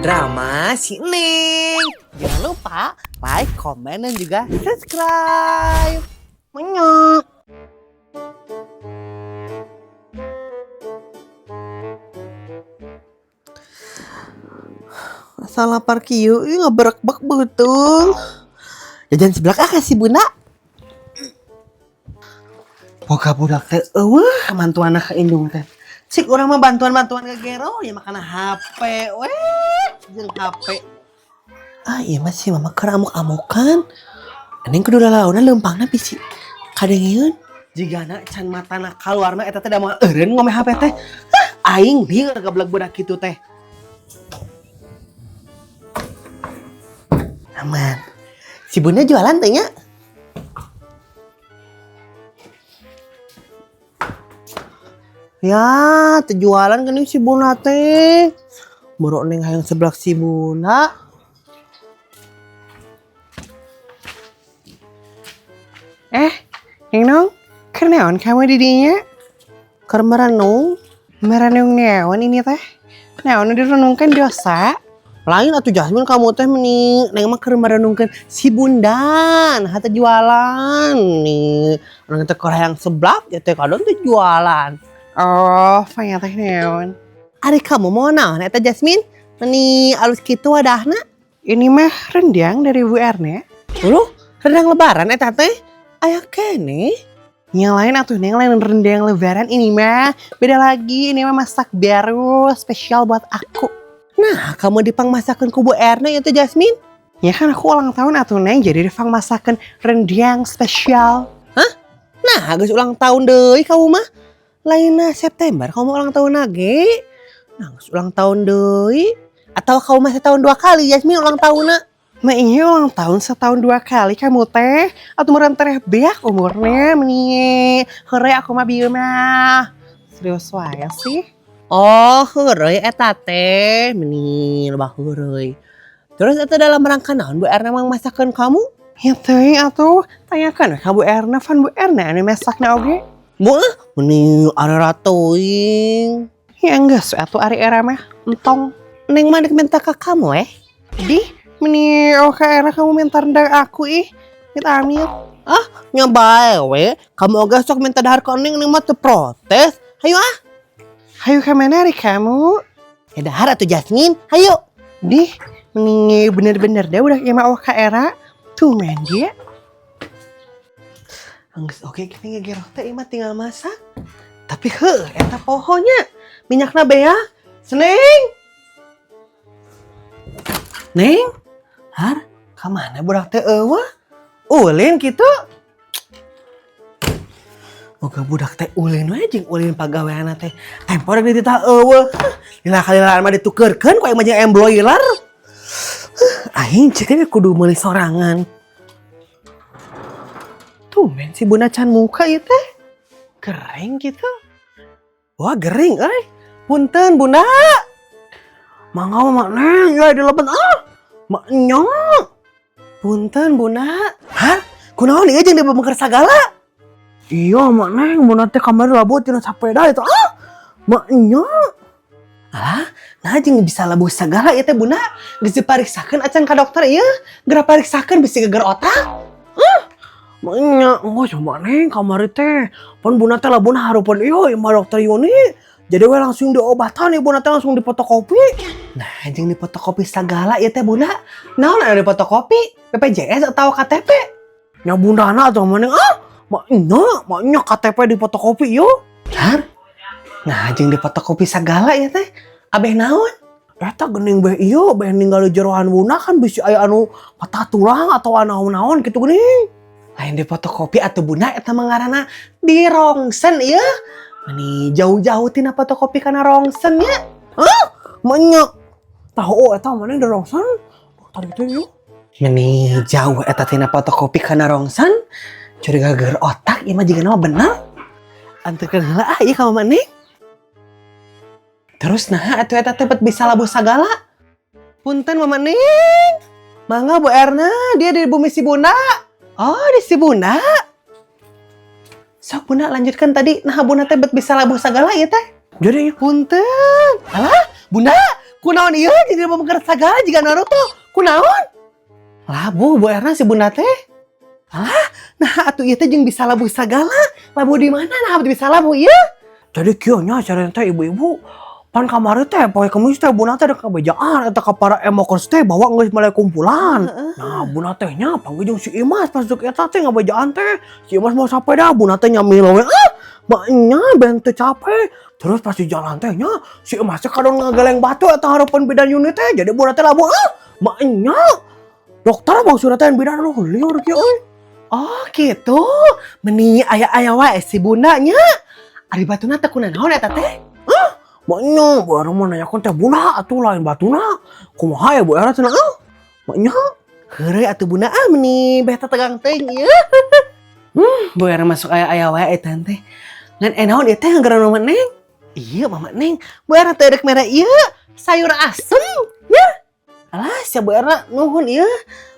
Drama si Neng. Jangan lupa like, komen, dan juga subscribe. Menyok. Asa lapar kieu, ih, ngaberekbek beuteung. Jajan seblak ah si Bunda. Boga budak teh euweuh mantuana ka indung teh. Cik urang mah bantuan-bantuan gagero ya makana HP weh jeung HP. Ah, iya mah si mama keur amuk-amukan. Neng kudu lalauna leumpangna bisi kadengeun. Jigana can matana kaluar mah eta teh da moal eureun ngome HP teh. Hah, aing lieur gablek budak kitu teh. Aman. Si Bunda jualan teh nya? Ya, teu jualan geuning si Bunda teh. Boro neng hayang seblak si Bunda. Eh, Neng Nong, keur naon kamu di dinya? Keur merenung. Merenung naon ini teh? Naon direnungkan dosa? Lain atuh Jasmine, kamu teh meni neng mah keur merenungkeun si Bunda, nah teh jualan nih. Urang teh keur hayang seblak ya teh kadon teh jualan. Oh, fanya teh naon? Ari kamu mau naon eta Jasmine? Meni alus kitu wadahna? Ini mah rendang dari Bu Erna. Uluh, rendang lebaran eta teh? Aya keneh. Yang lain atuh neng, lain rendang lebaran ini mah. Beda lagi, ini mah masak baru spesial buat aku. Nah, kamu dipangmasakeun ku Bu Erna ya teh Jasmine? Ya kan aku ulang tahun atuh neng, jadi dipangmasakeun rendang spesial. Hah? Nah, geus ulang tahun deui kamu mah. Lainna September kamu ulang tahun lagi. Nah, geus ulang tahun deui. Atau kamu mah setahun dua kali Jasmine ulang tahunna? Nah ini ulang tahun setahun dua kali kamu teh. Atau meureun tereh beak umurnya meni. Heureuy aku mah bieu mah. Serius wae sih. Oh, heureuy eta teh meni loba heureuy. Terus eta dalam rangka naon Bu Erna mangmasakeun kamu? Ya teuing atuh, tanyakan we ka Bu Erna, pan Bu Erna anu masakna oge. Bu ah, meni arera teuing. Ya enggeus we atuh ari era mah, entong. Neng mah dek minta ka kamu eh. Di, meni oh ka era kamu minta rendang aku ih. Amit amit. Ah, nya bae we. Kamu oge sok minta dahar ka Neng, Neng mah teu protes. Hayu ah. Hayu ka mana ari kamu? Ya dahar atuh Jasmine, hayu. Di, meni bener-bener deh udah ieu mah oh ka era. Tuh men dia. Enggeus oke kita ngegero teh ieu mah tinggal masak. Tapi heuh eta pohonya. Minyakna bea. Seneng. Neng, har, ka mana budak teh euweuh? Ulin kitu. Oke budak teh ulin we jeung ulin pagaweanna teh. Tempo rek dititah euweuh. Lila kalilaan mah ditukeurkeun ku aing mah jeung embroiler. Aing cek teh kudu meuli sorangan. Tumben si Bunda can muka ieu teh. Gering gitu. Wah gering euy. Punten Bunda. Mangga mah Neng, ya di lebet ah. Mak nyok. Punten Bunda. Hah? Kunaon ieu jeung dibebengker sagala? Iya mak Neng, Bunda teh kamari labuh tina sapeda itu ah. Mak nyok. Alah, nah jeung bisa labuh sagala ieu teh Bunda. Geus dipariksakeun acan ka dokter ieu. Geura pariksakeun bisi geger otak. Hah? Mak nyok, geus mak Neng kamari teh. Pon Bunda teh labuhna hareupeun ieu imah dokter Yuni. Jadi we langsung diobatan ieu Bunda teh langsung dipotokopi. Nah, jeung dipotokopi sagala ieu teh Bunda. Naon anu dipotokopi? BPJS atau KTP? Nya Bundana atuh mah Neng ah. Mak nya, mak nya KTP dipotokopi ieu. Har? Nah, jeung dipotokopi sagala ieu teh. Abeh naon? Eta geuning beh ieu beh ninggal jeroan Bunda kan bisi aya anu patah tulang atau naon-naon kitu geuning. Lain dipotokopi atuh Bunda eta mah ngaranna di rongsen ieu. Meni jauh-jauh tina fotokopi kana rongsen nya. Hah? Mak nya. Tahu eta mana di rongsen? Tadi teh ieu. Meni jauh eta tina fotokopi kana rongsen. Curiga geger otak ieu mah jigana mah bener. Anterkeun heula ah ieu ka mama Neng. Terus nah atuh eta teh bet bisa labuh sagala. Punten Mama Neng. Mangga Bu Erna, dia di bumi si Bunda. Oh, di si Bunda. Sok Bunda lanjutkan tadi. Nah Bunda teh bet bisa labuh sagala ya teh. Jadi punten. Alah, Bunda, Kunaon ieu jadi pemegar sagala jiga Naruto? Kunaon? Labuh Bu Erna si Bunda teh. Alah, nah atuh ieu teh jeung bisa labuh sagala. Labuh di mana nah bisa labuh ieu? Jadi kieu nya carita teh, ibu-ibu. Pan kamari teh poe Kemis teh Bunda teh ada kabejaan eta ka para emokers teh bahwa geus mulai kumpulan. Nah, Bunda teh nya panggil jeung si Imas pas dek eta teh ngabejaan teh. Si Imas mau sepeda, Bunda teh nyamil we ah. Maknya ben teu capek. Terus pas di jalan teh nya si Imas teh kadang ngageleng batu eta hareupeun bidan unit teh. Jadi Bunda teh labuh ah. Maknya dokter maksudnya teh bidan lu lieur kieu euy. Oh gitu. Meni aya-aya wae si Bunda nya. Ari batuna teh kunaon eta teh? Maknya Bu Erna mah nanyakeun teh Bunda atuh lain batuna. Kumaha ya Bu Erna cenah ah? Maknya Heureuy atuh Bunda ah, meni beh tegang teuing ieu. Bu Erna masuk aya-aya wae eta teh. Ngan naon ieu teh ngagaran Mama Neng? Iya Mama Neng, Bu Erna teh rek mere ieu sayur asem ya. Alah, sia Bu Erna nuhun ieu.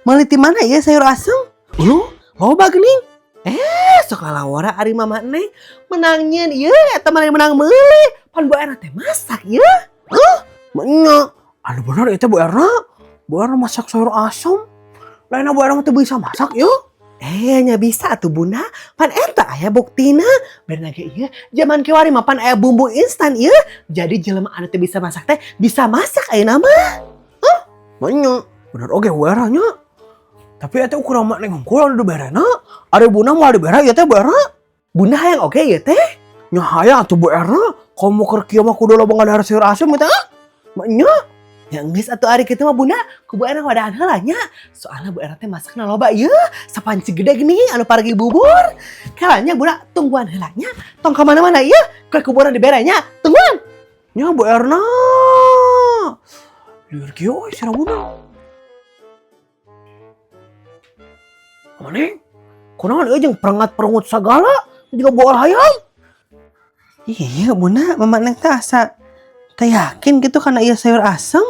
Meuli ti mana ieu sayur asem? Lu, loba geuning. Eh, sok lalawara ari Mama Neng menang nyieun ieu eta mah menang meuli. Pan Bu Erna teh masak ieu. Maknya anu bener itu Bu Erna. Bu Erna masak sayur asem. Lainna Bu Erna mah teu bisa masak yeuh. Eh, nya bisa atuh Bunda. Pan eta aya buktina. Bener ge ieu zaman kiwari mah pan aya bumbu instan ieu. Jadi jelema anu teu bisa masak teh bisa masak ayeuna mah. Maknya bener oge Bu Erna nya. Tapi eta ukuran mak neng hungkul anu diberena. Ari Bunda moal dibere ieu teh Bu Erna. Bunda hayang oge ieu teh. Nya hayang atuh Bu Erna. Komo keur kieu mah kudu loba ngadahar sayur asem teh ah. Maknya Ya geus atuh ari kitu mah Bunda, ku Bu Erna wadahan heula nya. Soalna Bu Erna teh masakna loba ieu, sapanci gede gini anu paragi bubur. Kalanya Bunda tungguan heula nya, tong ka mana-mana ieu, ku Bu Erna dibere nya. Tungguan. Nya Bu Erna. Lieur kieu euy si Bunda. Mana? Kunaon euy jeung perengat-perengut sagala juga bual hayam. Iya Bunda, Mama Neng teh asa teh yakin gitu karena ieu sayur asem.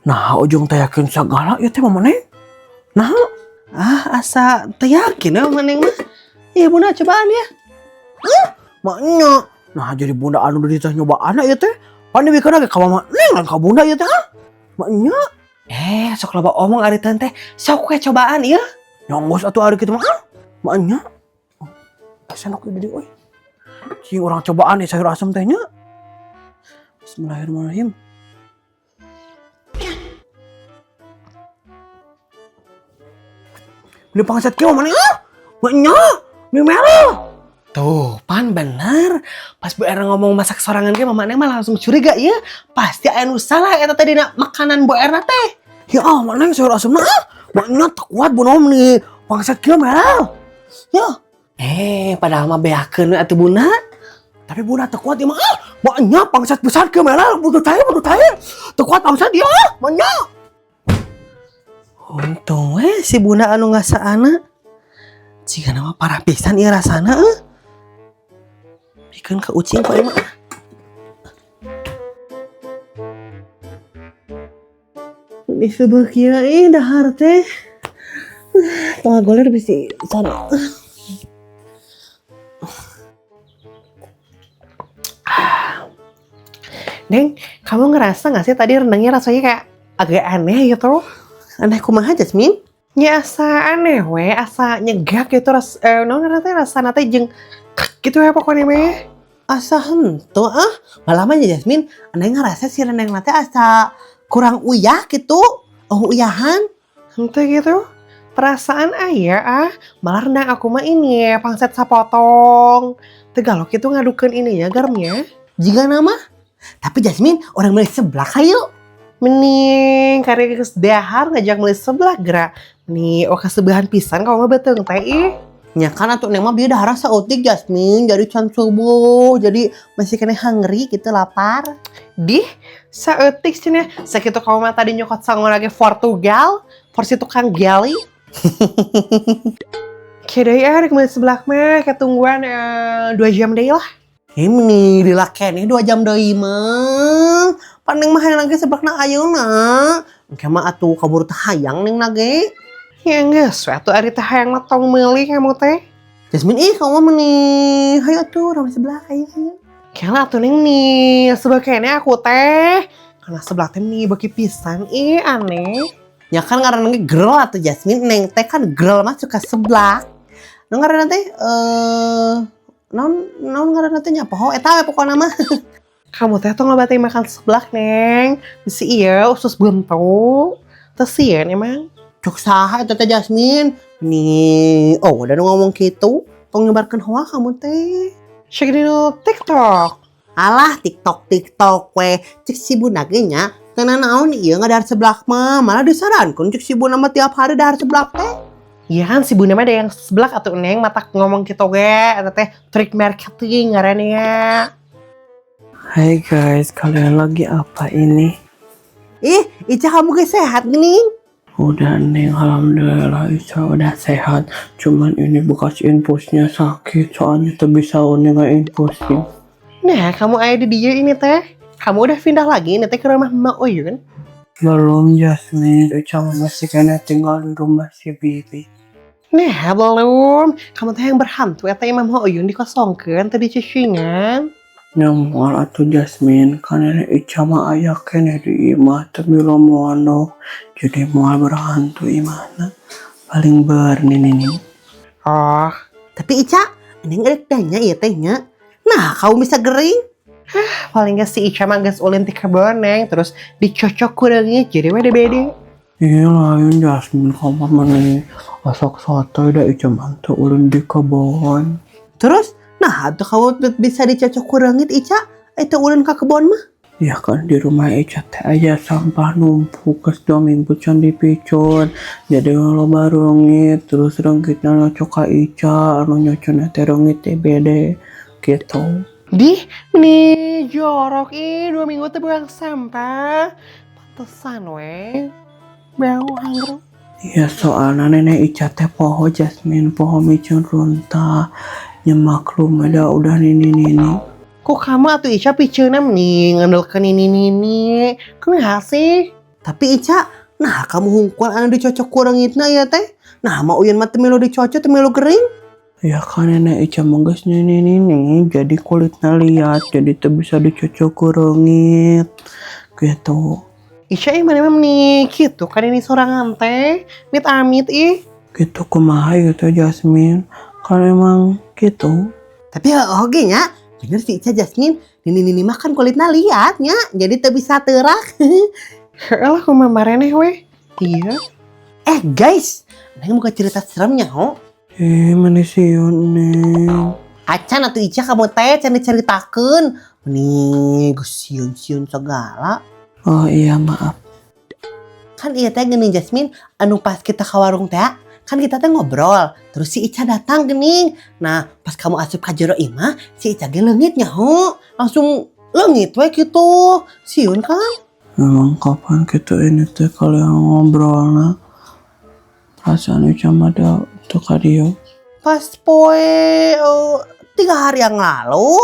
Nah, ujung teh yakin sagala ieu teh Mama Neng. Nah, Ah, asa teh yakin ya Mama Neng mah. Iya Bunda cobaan ya. Maknya. Nah, jadi Bunda anu di teh nyobaan ieu teh. Pan dibikeun ge ka Mama Neng lain ka Bunda ieu teh ah. Maknya. Eh, sok loba omong ari teh. Sok we cobaan ieu. Nya geus atuh ari kitu mah ah. Maknya. Oh, sendok ieu di euy. Cing urang cobaan nih sayur asem teh nya. Bismillahirrahmanirrahim. Ini pangset kieu mana ah? Maknya. Ini merah. Tuh, pan bener. Pas Bu Erna ngomong masak sorangan ge Mama Neng mah langsung curiga ya. Pasti aya nu salah eta teh dina makanan Bu Erna teh. Ya ah, Mak Neng sayur asemna ah. Maknya teu kuat Bu Nom nih. Pangset kieu merah. Ya. Eh, padahal mah beakeun we atuh Bunda. Tapi Bunda teu kuat ieu mah ah. Maknya pangset besar kieu merah. Butuh cair, butuh cair. Teu kuat pangset ieu ah. Maknya. Untung we si Bunda anu ngasaana. Jigana mah parah pisan ieu rasana euy. Bikeun ka ucing ku ieu mah. Di sebelah kieu ih dahar teh. Tengah goler bisi sana. Neng, kamu ngerasa gak sih tadi rendangnya rasanya kayak agak aneh gitu? Aneh kumaha, Jasmine? Ya asa aneh we, asa nyegak gitu ras naon ngaranna teh rasana teh jeung gitu ya pokoknya meh. Asa henteu ah, malah mah ya Jasmine, aneh ngerasa si rendang teh asa kurang uyah gitu. Oh uyahan. Henteu gitu. Perasaan aya ah, malah rendang aku mah ini pangset sapotong. Tegalok itu ngadukeun ini ya garamnya. Jika nama. Tapi Jasmine orang beli seblak ayo. Mending karya geus dahar ngajak beli seblak gerak. Nih, oh kasebehan pisan kalau mah beuteung teh ih. Nya kan atuh neng mah bieu dahar saeutik Jasmine, jadi can subuh, jadi masih kena hungry gitu lapar. Dih, saeutik cenah. Sakitu kamu mah tadi nyokot sangon lagi Portugal, porsi tukang gali. Kira ya rek beli seblak mah ketungguan 2 jam deui lah. Ini dilakene 2 jam deui mah. Pan neng mah hayang lagi seblakna ayeuna. Engke mah atuh kaburu teh hayang neng nage. Ya geus we atuh ari teh hayang mah tong meuli kamu teh. Jasmine ih kamu mah meni hayu atuh urang seblak hayu hayu. Kela atuh neng nih seblak kene aku teh. Karena seblak teh nih beuki pisan, ih aneh. Ya kan ngaranna ge girl atuh, Jasmine, neng teh kan girl mah suka seblak. Nu ngaranna teh naon naon ngaranna teh nya, poho eta we pokona mah. Kamu teh tong loba teh makan seblak, Neng. Bisi iya usus buntu. Teu sieun emang? Cek saha eta teh, Jasmine? Nih, oh udah ngomong gitu. Tong nyebarkeun hoax kamu teh. Cek di TikTok. Alah, TikTok TikTok we. Cek si Bunda ge nya. Teu naon ieu ngadahar seblak mah, malah disarankeun cek si Bunda mah tiap hari dahar seblak teh. Iya kan si Bunda mah ada yang seblak atau Neng matak ngomong gitu ge eta teh trik marketing ngaranna. Hai guys, kalian lagi apa ini? Ih, Ica, kamu ge sehat gini? Udah Neng, alhamdulillah Ica udah sehat. Cuman ini bekas infusnya sakit, soalnya tuh bisa nggak infusnya. Nah, kamu aya di dieu ini teh. Kamu udah pindah lagi ini teh ke rumah Mak Uyun? Belum, Jasmine, Ica masih kena tinggal di rumah si Bibi. Nah, belum. Kamu teh yang berhantu eta imah Mak Uyun dikosongkeun tadi cicingan. Nya moal atuh, Jasmine, kan ini Ica mah aya keneh di imah tapi lo mondok. Jadi moal berhantu imahna. Paling ber nih nih. Oh, tapi Ica, ini ngerek tanya ya tehnya. Nah, kamu bisa gering? Hah, paling gak si Ica mah geus ulin ti kebon, Neng, terus dicocok ku reungit jadi we bede. Iya lain, Jasmine, kamu mana nih? Asak sotoy dah Ica mah teu ulin di kebon. Terus, nah tuh kamu bisa dicocok ku reungit, Ica, itu ulin ke kebon mah? Ya kan di rumah Ica teh aya sampah numpuk geus 2 minggu can dipicun. Jadi loba reungit, terus reungitna nyocok ka Ica, anu nyocokna teh reungit DBD gitu. Di, nih jorok ih, 2 minggu tuh buang sampah. Pantesan we. Bau hanggrek. Ya soalnya nenek Ica teh poho, Jasmine, poho micun runtah. Ya maklum ada udah nini nini. Kok kamu atuh Ica piceuna nih ngandelkeun ini nini. Kumaha sih? Tapi Ica, nah kamu hungkul anu dicocok ku reungitna ya teh. Nah, Mak Uyun mah teu milu dicocok, teu milu gering. Ya kan nenek Ica mah geus nini nini, jadi kulitnya liat, jadi teu bisa dicocok ku reungit gitu. Ica ih mana mah nih gitu kan ini sorangan teh. Mit amit ih. Gitu kumaha gitu, Jasmine, kan emang gitu. Tapi ya oge nya, bener sih Ica, Jasmine, nini nini mah kan kulitnya liat nya, jadi teu bisa teurak. Heeh lah, kumaha mareneh we. Iya. Eh guys, Neng buka cerita seremnya ho. Eh, mana sieun Neng. Acan atuh Ica, kamu teh can diceritakeun. Nih, geus sieun-sieun segala. Oh iya, maaf. Kan iya teh geuning, Jasmine, anu pas kita ke warung teh kan kita teh ngobrol, terus si Ica datang geuning. Nah, pas kamu asup ka jero imah, si Ica ge leungit nyaho, langsung leungit we gitu. Sieun kan? Emang kapan gitu ini teh kalian ngobrol? Nah, perasaan Ica mah da teu ka dieu. Pas poe oh, 3 hari yang lalu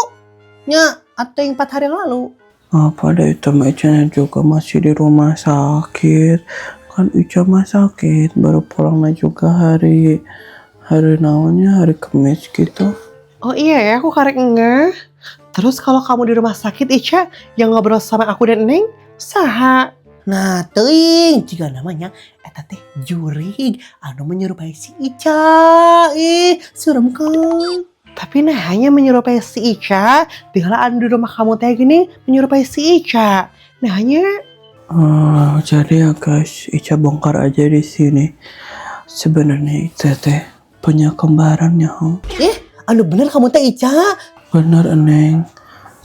nya atau yang 4 hari yang lalu. Apa ada itu mah Ica juga masih di rumah sakit kan. Ica mah sakit baru pulangnya juga hari hari naonnya, hari Kamis gitu. Oh iya ya, aku karek ngeh. Terus kalau kamu di rumah sakit, Ica, yang ngobrol sama aku dan Neng, saha? Nah, teuing jika namanya eta teh jurig anu menyerupai si Ica. Ih, serem kan? Tapi nah hanya menyerupai si Ica, tinggal anu di rumah kamu teh gini menyerupai si Ica. Nah hanya Oh, jadi ya guys, Ica bongkar aja di sini. Sebenarnya Ica teh punya kembarannya, ho. Eh, anu bener kamu teh, Ica? Bener, Neng.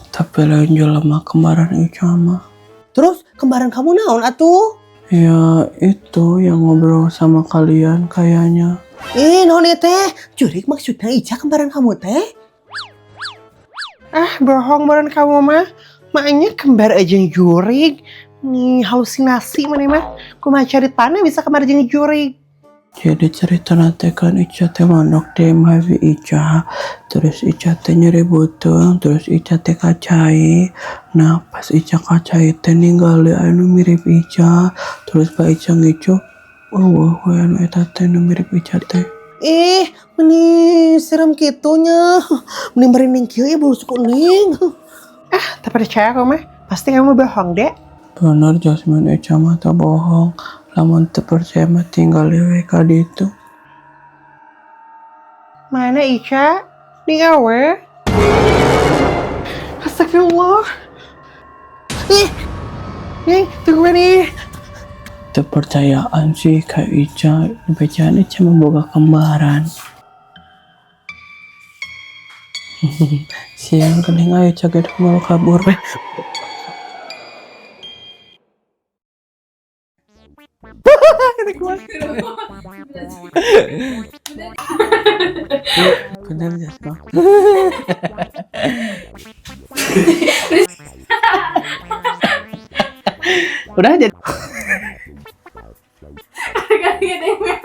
Tapi lain jelema kembaran Ica mah. Terus kembaran kamu naon atuh? Ya itu yang ngobrol sama kalian kayaknya. Ih, naon ieu teh? Jurig maksudnya Ica kembaran kamu teh? Ah, bohong meureun kamu mah. Makanya kembar aja yang jurig. Nih, halusinasi mana mah. Kumaha caritana bisa kembar jeung jurig? Jadi cerita nanti kan Ica teh mondok di MHV Ica. Terus Ica teh nyeri beuteung, terus Ica teh ka cai. Nah, pas Ica ka cai teh ningali anu mirip Ica. Terus pas Ica ngicup, oh wah, anu eta teh nu mirip Ica teh. Ih, meni serem kitunya. Meni merinding kieu ya bulu suku Neng. Ah, tak percaya kamu mah. Pasti kamu bohong deh. Bener Jasmine, Ica mah teu bohong. Lamun teu percaya mah tinggal we ka ditu. Mana Ica? Nih awe. Astagfirullah. Ih. Nih, tunggu nih. Teu percayaan sih ka Ica, bejaan Ica mah boga kembaran. Siang geuning aya Ica ge mau kabur. Bener Jasmine. Udah jadi. Gara-gara ada yang merah.